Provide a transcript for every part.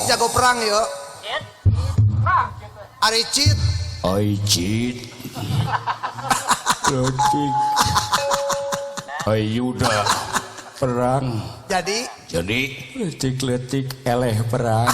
Jago perang yo. Ari Cit. Ai Cit. Leutik. Ai Yuda perang. Jadi leutik-leutik eleh perang.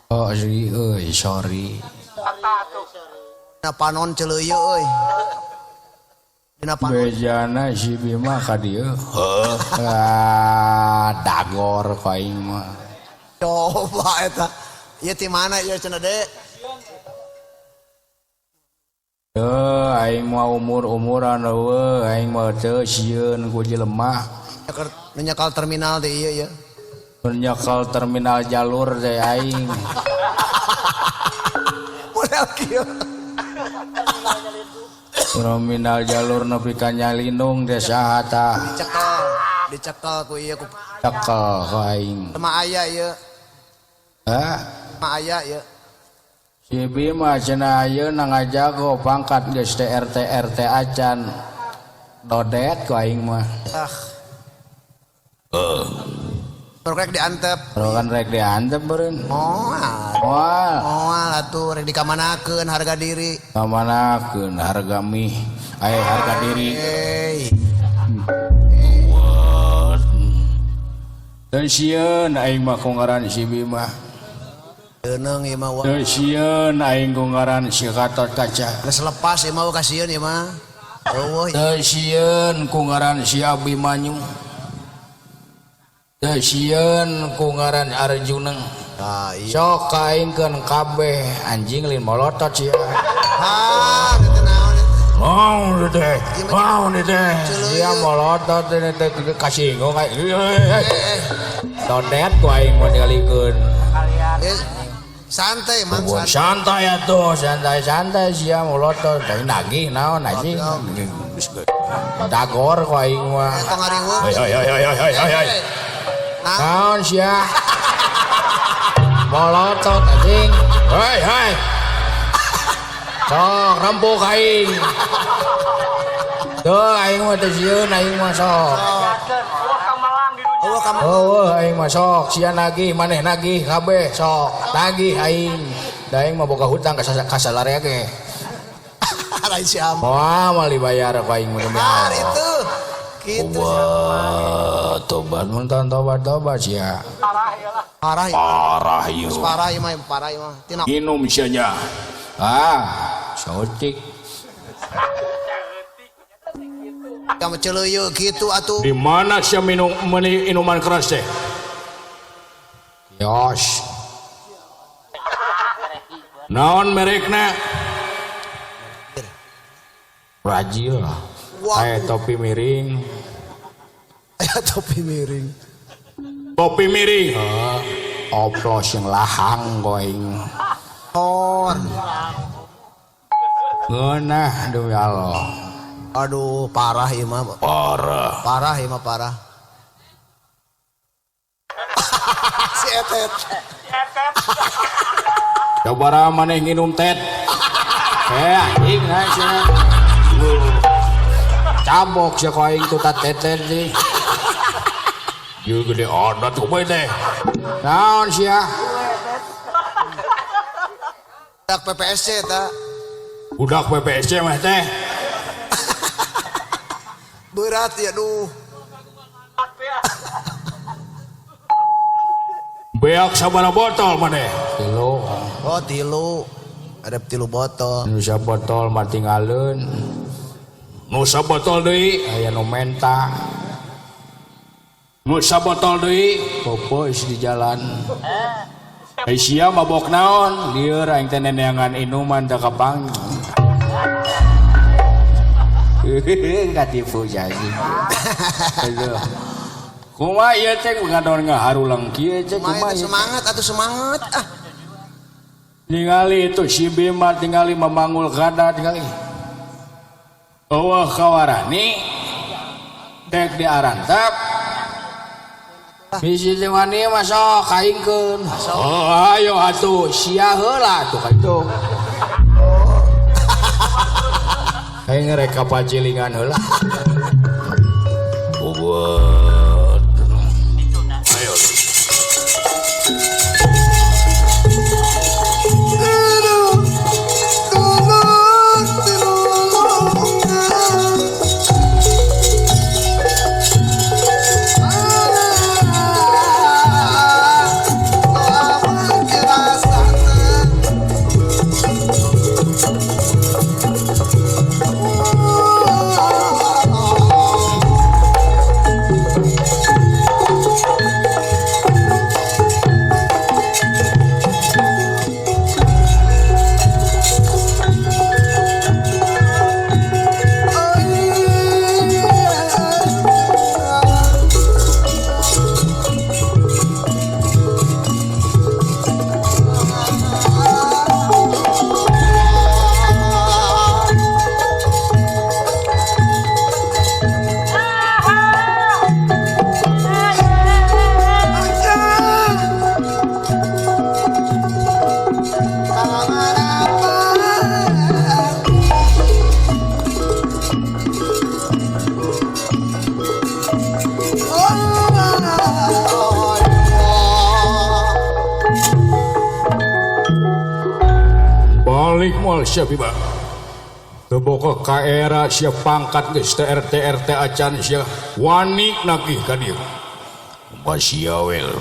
Oh, euy, sorry. Dina panon celeuyeut euy. Dina panon. Bejana si Bima ka dieu. Heuh. Ah, dagor ka aing mah. Coba eta. Ieu ti mana ieu cenah Dek? Heuh, aing mah umur-umuran eueuh, aing mah teu sieun ku jelema. Nyekal terminal teh ieu ya. Nyekal terminal jalur teh aing. Model kieu. Terminal jalur nepi ka Nyalinung teh saha tah? Dicekel, dicekel ku ieu ku. Cekel ku aing. Sama aya ieu. Hah? Sama aya ieu. Si Bima cenah ayeuna ngajago pangkat geus teh RT RT acan. Dodet ku aing mah. Ah. Rek diantep. Kan rek diantep beureun. Moal. Moal. Moal atuh rek dikamanakeun harga diri. Kamanakeun harga mie, aya harga diri. Hey. Teu sieun aing mah ku ngaran si Bima. Deungeung ieu mah. Teu sieun aing ku ngaran si Gatot Kaca. Geus lepas ieu mah kasieun ieu mah. Eueuh. Teu sieun ku ngaran si Abimanyu. Teu sieun ku ngaran Arjuna. Tah iya. Sok kaingkeun kabeh anjing lain molotot sia. Ha, teu naon eta. Naon teh? Naon teh? Sia molotot teh kasinggung aing. Dodet ku aing mun digalikeun. Santai mang santai atuh, santai-santai sia molotot. Teh nagih naon anjing. Dagor ku aing mah. Tong ngariweuh. Hei hei hei hei hei hei. Naon sia? Molotot anjing. Hei hei. Sok rempuk aing. Tuh aing mah teu sieun aing mah sok. Eueuh aing mah sok sia nagih maneh nagih kabeh sok nagih aing. Da aing mah boga hutang ka salarea ge. Lain si Amang. Moal moal dibayar ku aing mah demi Allah. Itu. Gitu. Tobat, tobat mun tobat-tobat sia. Parah ya. Parah ieu. Parah ieu mah, parah ieu mah. Tina minum sia nya. Ah, sotik. Kamu celeuyeut kitu atuh. Di mana sia minum meuni minuman keras teh? Kios. Naon merekna? Brazil. Aya topi miring. Aya topi miring. Topi miring. Oplos yang lahang going. Tor. Ngeunah demi Allah. Aduh, parah ieu mah. Parah. Parah ieu mah parah. Si Etet. Coba maneh nginum tet. Anjing sia. Cabok sia ku aing tuh tetet sih. Ieu gede adat kumaha teh. Naon sia? Budak PPSC ta. Budak PPSC mah teh. Berat ya duh. Beak sabaraha botol maneh? Tilu. Oh, tilu. Ada tilu botol. Nu sabotol mah tinggalkeun. Nu sabotol deui aya nu menta. Nu sabotol deui popois di jalan. Ai sia mabok naon? Lieur aing teh neneangan inuman teu kapang. Katipu jadi. Aduh. Kumaha ieu teh ngadon ngaharulang kieu teh kumaha? Semangat atuh semangat ah. Ningali itu si Bima tingali memanggul gada tingali. Eueuh kawarani dek diarantep. Bisi teh wani mah sok kaingkeun. Oh ayo atuh sia heula atuh ka itu. Aing rek ka pacilingan heula. Bobot. Ayo. Siapa teboka ka era sia pangkat geus teh RT RT acan sia wani nagih ka dieu basia wel.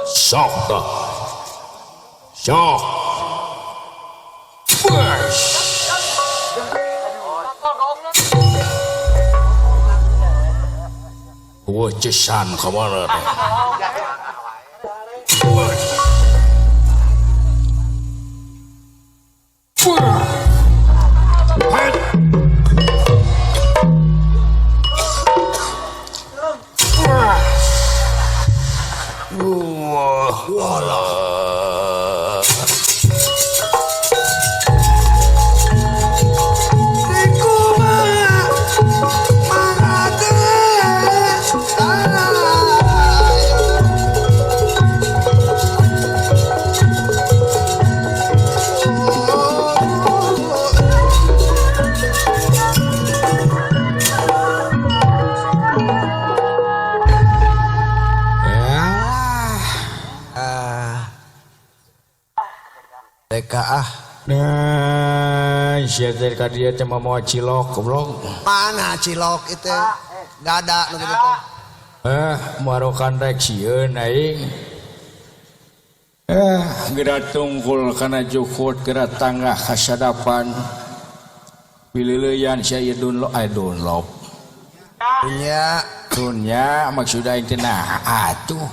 Sok tah sok. Wah, cesan kemana teh? Wah, ah. Nah, sia teh ka dieu teh mawa cilok goblok. Mana cilok itu? Gak ada nu kitu teh. Marokan rek sieun aing. Geura tungkul kana jukut geura tanggah kasadapan. Pilileuyan sia ieu dunlop aya dunlop. Dunya, dunya maksud aing teh nah atuh.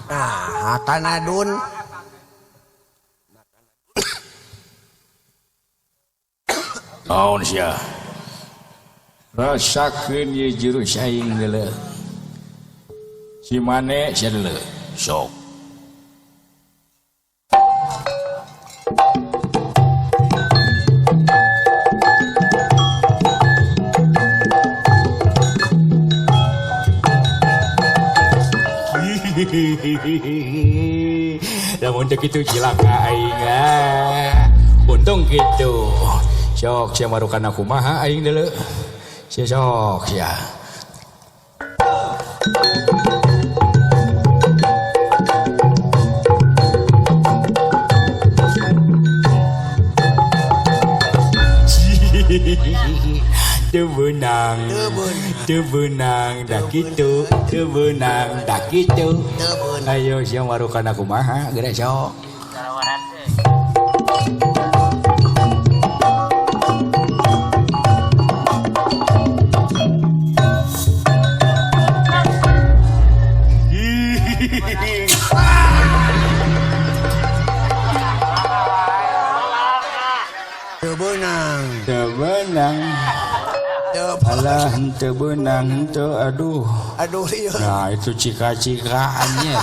Nah, kana dun. Naon sia? Rasakeun ieu jurus aing deuleu. Si mane sia deuleu. Sok. Lamun teu kitu cilaka aing. Untung kitu. Sok sia marukan aku maha aing deuleu. Sia sok sia. Teu beunang. Teu beunang da kitu, teu beunang da kitu. Ayo sia marukan aku maha geura sok. Teu beunang. Alah Henteu beunang henteu aduh. Aduh ieu. Nah itu cika-cikaannya.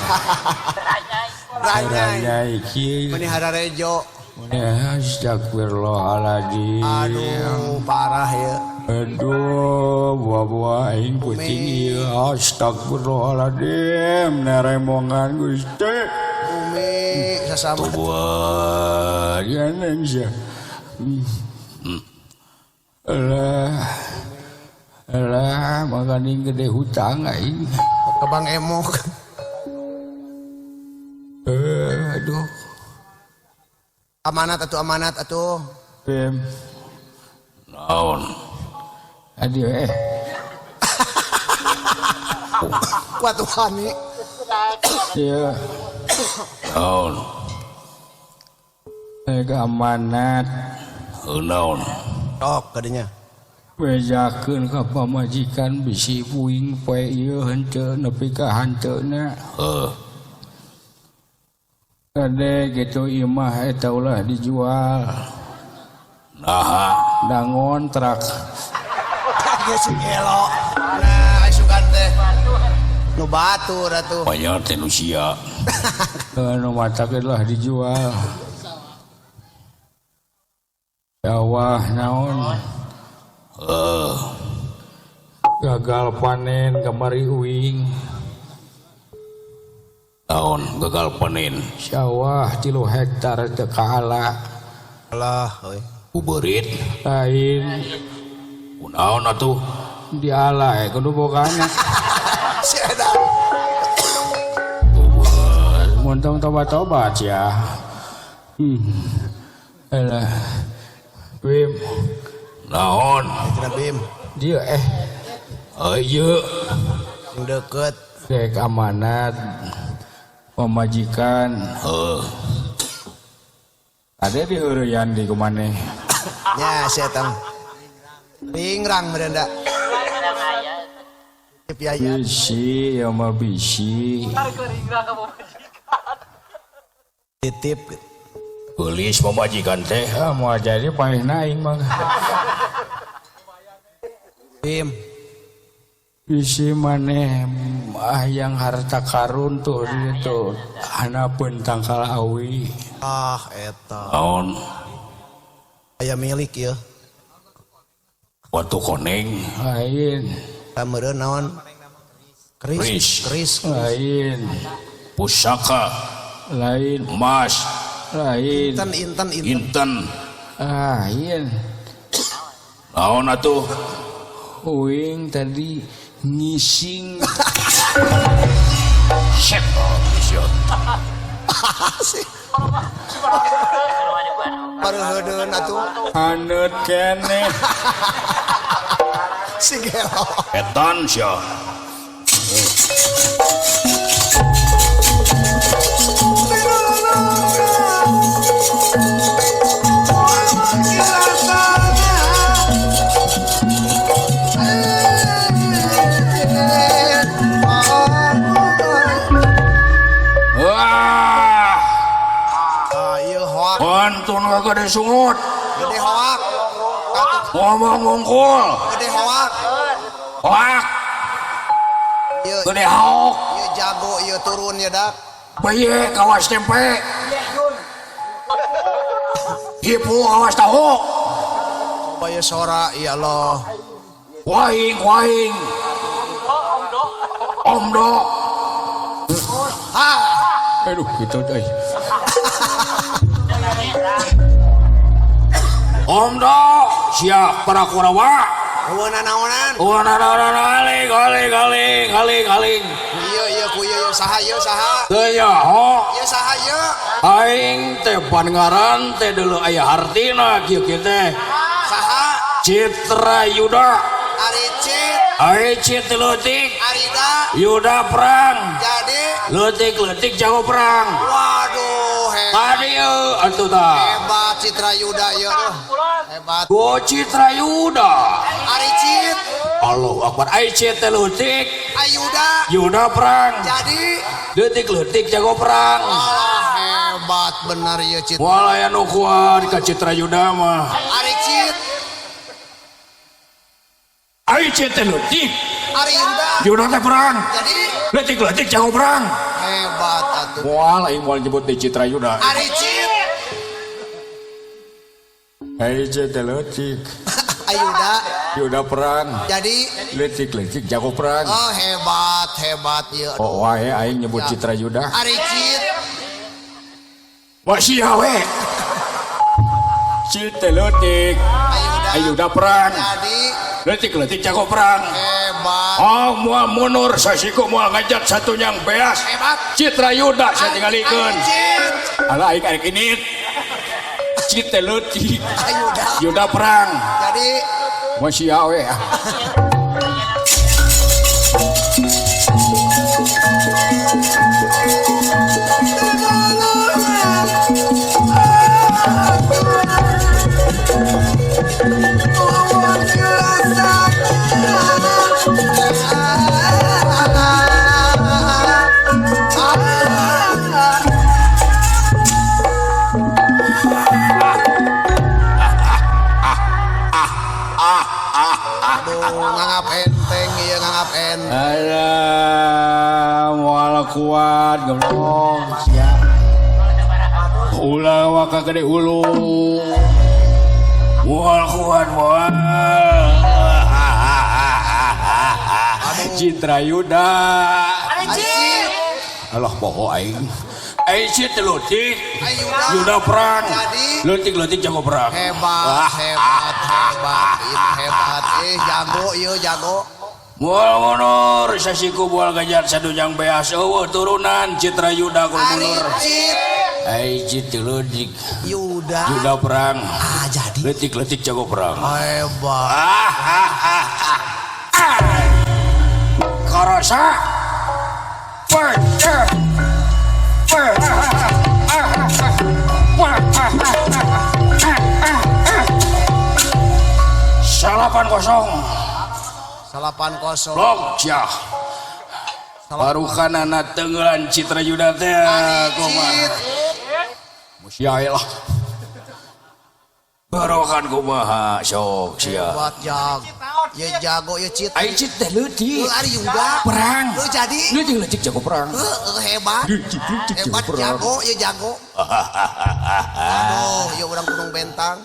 Ranyai. Ranyai kieu. Meni hararejo. Ya, astagfirullahaladzim. Aduh, parah ya. Aduh, buah-buah aing puting ieu. Astagfirullahaladzim, neremongan Gusti. Umi sasama. Buah, jangan sia. Alah. Alah, makaning gede hutang aing. Ke Bang Emok. Aduh. Amanat atuh amanat atuh. Bim. Naon? Aduh Kuat wani. Iya. Naon? Amanat. Naon? Tok kadinya. Bejakeun ka pamajikan bisi puing poe ieu henteu nepi ka hanteuna. Heuh. Kade gitu imah eta ulah dijual. Naha da ngontrak. Geus gelo. Nah, asukan teh. Nu batur atuh. Banyak teh nu sia. Nu matak lah dijual. Sawah naon? Heuh. Gagal panen kamari uing. Naon gagal panen? Sawah 3 hektar teu kaala. Alah euy. Ku beurit. Lain. Kunaon atuh? Diala kudu bogana. Si eta. Muntong tobat-tobat ya. Alah. Bim. Naon? Eta Bim. Dia Ayo. Sing deukeut. Dek amanat. Pemajikan. Ada di heureyan di kumaneh. Nya sia tang. Ringrang meureun da. Bisi ya mah bisi. Titip. Geulis pamajikan teh. Ah moal jadi paehna aing mah. Bim. Bisi maneh ah yang harta karun tuh itu hanapeun tangkal awi. Ah eta. Naon? Aya milik ieu. Watu koneng. Lain. Meureun naon? Keris. Keris. Lain. Pusaka. Lain. Emas. Lain. Inten inten inten. Inten. Ah, lain. Naon atuh? Uing tadi ngising. Shit. Sih. Pareuheudeun atuh. Haneut keneh. Si gelo. Etan sia. Pantun gede sungut. Gede hoak. Ngomong ngungkul. Gede hoak. Hoak. Gede hoak. Ieu jago ieu turun ya dak. Baye kawas tempe. Hipu kawas tahu. Baye sora ya Allah. Waing waing. Omdo. Ha. Aduh gitu euy. Omdo siap para Kurawa. Naonan. Naonan aling aling aling aling aling. Ieu ieu ku ieu saha ieu saha? Teu nyaho. Ieu saha ieu? Aing teh pan ngaran teh deuleu aya hartina kieu kieu teh. Saha? Citra Yuda. Ari Cit. Ari Cit leutik. Arida. Yuda perang. Jadi leutik-leutik jago perang. Waduh hebat. Tadi atuh tah. Hebat Citra Yuda ieu. Hebat. Go Citra Yuda. Ari Cit. Allahu Akbar. Ari Cit teh leutik. Ayuda. Yuda perang. Jadi leutik-leutik jago perang. Allah hebat bener ieu Citra. Moal aya nu kuat ka Citra Yuda mah. Ari Cit. Ai cit teh leutik. Ari Yuda. Yuda teh perang. Jadi leutik-leutik jago perang. Hebat atuh. Moal aing moal nyebut deui Citra Yuda. Ari Cit. Ai cit teh leutik. Ayuda. Yuda perang. Jadi leutik-leutik jago perang. Oh hebat hebat ieu. Oh wae aing nyebut Citra Yuda. Ari Cit. Wah sia we. Cit teh leutik. Ayuda. Ayuda perang. Jadi leutik-leutik jago perang. Hebat. Oh moal mundur sasiku moal ngajat satu nyang beas. Hebat. Citra Yuda saya tinggalikeun. Cit. Alah aing arek init. Cit teh leutik. Ayuda. Yuda perang. Jadi masih awe. Aduh, ngangap enteng ieu ngangap enteng. Alah, moal kuat goblok sia. Ulah waka gede hulu. Moal kuat moal. Citra Yuda. Alah poho aing. Ai cit leutik. Yuda perang. Leutik-leutik jago perang. Hebat, hebat, hebat, hebat. Jago ieu jago. Moal mundur sasiku moal gajar sadunyang beas eueuh turunan Citra Yuda kudu mundur. Ai cit leutik. Yuda. Yuda perang. Ah jadi. Leutik-leutik jago perang. Hebat. Karasa. Salapan kosong. Salapan kosong. Blok jah. Barukanana tenggelan Citra Yuda teh kumaha. Sia lah. Barokan kumaha sok sia. Hebat jag. Ya jago ya Cit. Ai Cit teh leutik. Ari Yuda. Perang. Jadi leutik-leutik jago perang. Hebat. Hebat jago ya jago. Aduh, ya urang Gunung Bentang.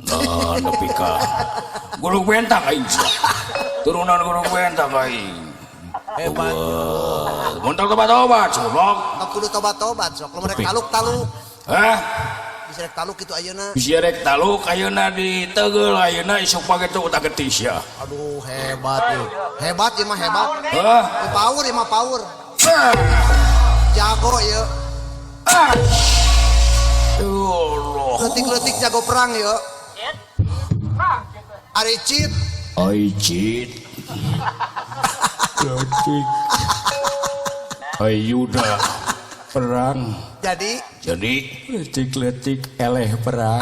Nah, nepi ka Gunung Bentang aing. Turunan Gunung Bentang aing. Hebat. Mun tobat-tobat goblok. Tong kudu tobat-tobat sok. Lamun rek taluk-taluk. Hah? Bisa rek taluk kitu ayeuna. Bisa rek taluk ayeuna ditegeul ayeuna isuk pagetu utak getis ya. Aduh hebat ieu. Hebat ieu mah hebat. Hah? Power ieu mah power. Jago ieu. Allah. Leutik-leutik jago perang ieu. Ari Cit. Ai Cit. Leutik. Ai Yuda perang. Jadi leutik-leutik eleh perang.